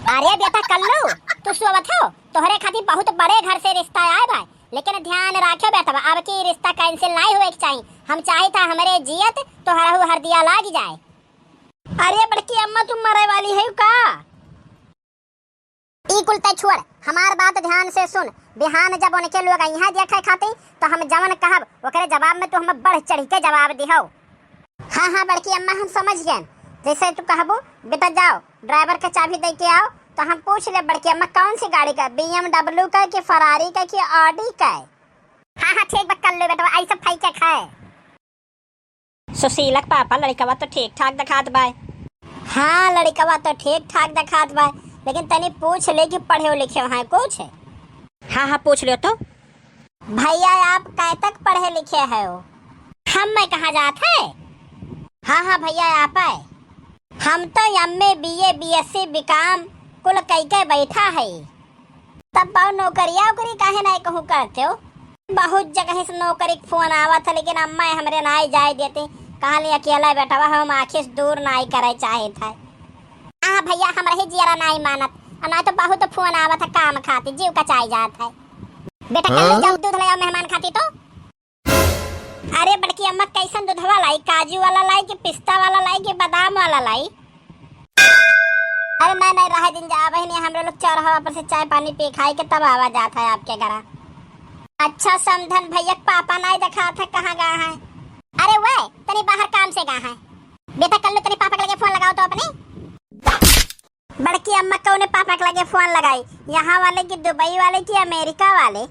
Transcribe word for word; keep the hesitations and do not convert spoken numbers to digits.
अरे बेटा कल्लू, तू सोवत हो? तोहरे खातिर बहुत बड़े घर से रिश्ता आए बा, लेकिन ध्यान राखे बेटवा, अब की रिश्ता cancel नाई होए के चाही। हम चाहित है हमरे जियत तोहरहू हरदिया लाग जाए। अरे बड़की अम्मा, तू मरे वाली है का? ई कुल तै छोड़, हमार बात ध्यान से सुन। बिहान जब उनके लोग अइहें देखे खातिर, तो हम जवन कहब, ओकरे जवाब में तू हमें बढ़ चढ़ के जवाब दिहो। हाँ, हाँ, बड़की अम्मा, हम समझ गए। जैसे तू कहबू, बेटा जाओ, driver के चाबी दे के आओ, तो हम पूछ ले बड़की अम्मा, कौन सी गाड़ी का, B M W का कि Ferrari का कि Audi का? हाँ, हाँ, ठीक बा, कल्लू बेटवा, ऐसे फाइके खाए। सुशीला के पापा, लड़कवा तो ठीक ठाक देखात बा। हाँ, लड़कवा तो ठीक ठाक देखात बा, लेकिन तनी पूछ ले कि पढ़े लिखे हैं कुछ। हाँ, हाँ, पूछ लियो तो। भैया, आप कै तक पढ़े लिखे हो? हम मैं कहाँ जात है? हाँ, हाँ, भैया, आप है। हम तो M A, B A, B S C, B com कुल कई के बैठा है। तब बाऊ नौकरिया ओकरी काहे नाई कहूँ करते हो? बहुत जगह से नौकरी के फोन आवत है, लेकिन अम्मा हमरे नाई जाए देती। कहाँ ले अकेला बेटवा हम आँखी से दूर नाई करे चाहित है। हाँ भैया, हमरे ही जियरा नाई मानत, और नाई तो बहुत फोन आवत है काम खातिर, जीव कचाई जात है। बेटा कल्लू, जाओ दूध ले आओ मेहमान खातिर तो। अरे बड़की अम्मा, कैसन दूधवा लाई? काजू वाला लाई कि पिस्ता वाला लाई कि बादाम वाला लाई? अरे नहीं, नहीं, रहे दिन जा, बहिनी, हमरे लोग चौराहा पर से चाय पानी पी खाई के तब आवा जात है आपके घरा। अच्छा, समधन भैया के पापा नहीं देखात है, कहाँ गया है? अरे वह तनी बाहर काम से गया है। बेटा कल्लू, तनी पापा के लगे फोन लगाओ तो अपने। बड़की अम्मा कौने पापा के लगे फोन लगाई, यहाँ वाले कि दुबई वाले कि अमेरिका वाले?